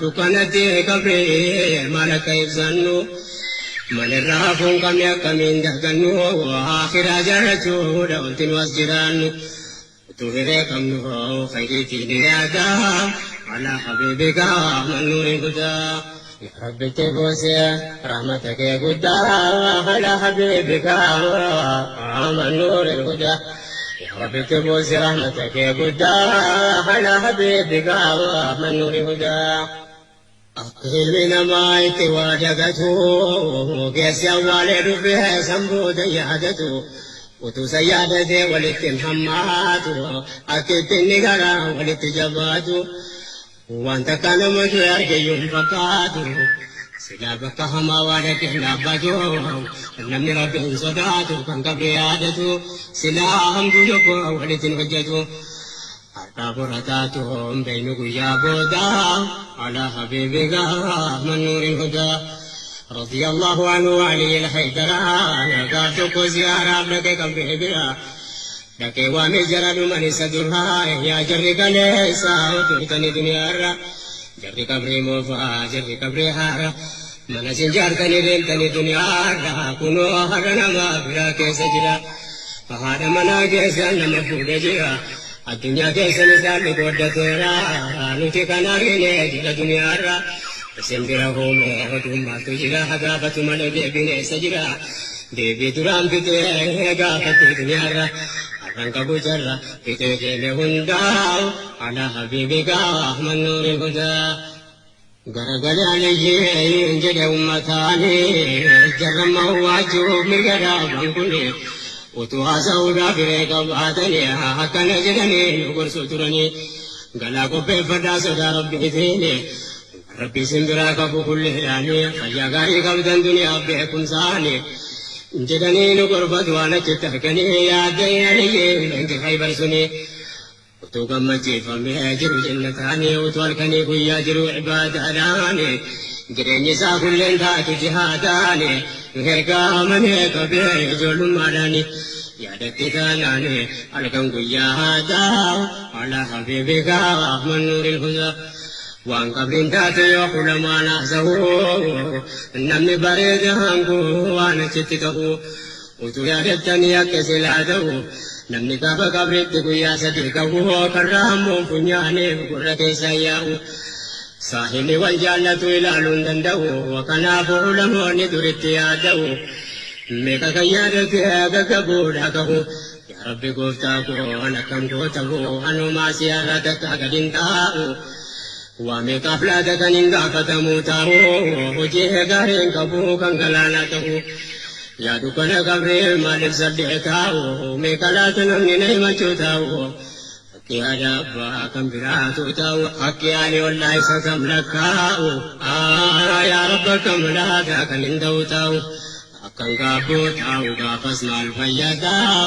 Dukkanatti qabree maal akka ibsannu malirraa hafuun qabne akkamiin daggannu akhiraa jaarrachuudha wanti nu as jiraannu. Utuu hiree qabnu khayriitii ni yaada alaa habiibika man nuuriin hudaa. Yaa Rabbi itti buusee rahmata kee guddaa alaa habiibika man nuuriin hudaa. Yaa Rabbi itti buusee rahmata kee guddaa alaa habiibika man nuuriin hudaa. Akka ilmi namaa itti waa dagatu keessi awwaalee dhufee san booda yaadatu utuu san yaadatee walitti hin hammaatu akka itti inni garaa walitti jabaatu waan takka nama du'e argeyyuu hin fakkaatu silaa bakka hamaa waa dhaqee hin dhaabbatu namni rabbi hin sodaatu kan qabri yaadatu silaa hamtuu tokko walitti hin hojjetu. Har'aa bora taatu hin beeynu guyyaa booda alaa habiibika man nuuril hudaa radiyallahu anhu aliyil haydaraa gaaf tokko ziyaaraaf dhaqe qabrii bira dhaqee waamee jara dhuman isa duraa yaa jarri kaleessa turtanii duniyaarra jarri qabrii moofaa jarri qabrii haara mana isin jaartanii deemtanii duniyaarra kunoo har'a nama biraa keessa jira haadha manaa keessa nama fuudhe jira addunyaa keessan isaan qooddateera nuti kan argine jira duniyaarra isin bira huume oduun maaltu jira gaafatu malee deebiin eessa jira deebii duraan fixee gaafatu duniyaarra har'an qabu jarra fixee deeme hundaa alaa habiibika man nuuril hudaa. Garagalee aliyyiin jedhe ummataani jarramma waajuuf mirga dhaaban kuni utuu haasa'uudhaaf hiree qabaatanii akkana jedhanii nu gorsuu turanii galaa qopheeffadhaa sodaa rabbiitiin rabbi isin biraa qabu kulleedhaanii fayyaa gaarii qabdan duniyaaf beekumsaanii jedhanii nu gorfatu waan achitti arganii yaaddee aliyyiin leenji khaybar suni utuu gammachiifamee jiru jannataanii utuu halkanii guyyaa jiru ibaadaadhaani jireenyi isaa kulleen taatu jihaadaani nu hergaamanii qabee ijoollummaadhaani yaadatti taanaani halkan guyyaa haadaa ala habiibika man nuuril hudaa waan qabriin taate yoo kulamaan haasa'u namni bareeda hanguu waan achitti ta'u utuu yaadattanii akka silaa ta'u namni gaafa qabritti guyyaa sadii qabu karraa hammuun funyaaniif gurra keessa yaa'u saahibni wal jaallatu ilaaluu hin danda'u kanaafuu ulamoonni duritti yaada'u meeqa kan yaadate gaggabuudha qabu yaa rabbi gooftaa koo an akkam koo ta'u anumaa si har'a takka gad hin taa'u waa meeqaaf laata kan hin gaafatamuu taa'u hojii gaariin qabu kan galaanaa ta'u yaa dukkana qabree maaliif saddeet taa'u meeqa laata namni na himachuu taa'u akki haadha abbaa kan biraatu ta'u akki ani ollaa isa kam lakkaa'u yaa rabba kam laata kan hin ta'u ta'u akkan gaabboo taa'u gaafas maal fayyadaa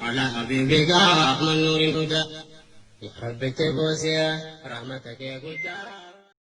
ala habiibika man nuuril hudaa yaa rabbi itti buusee rahmata kee guddaa.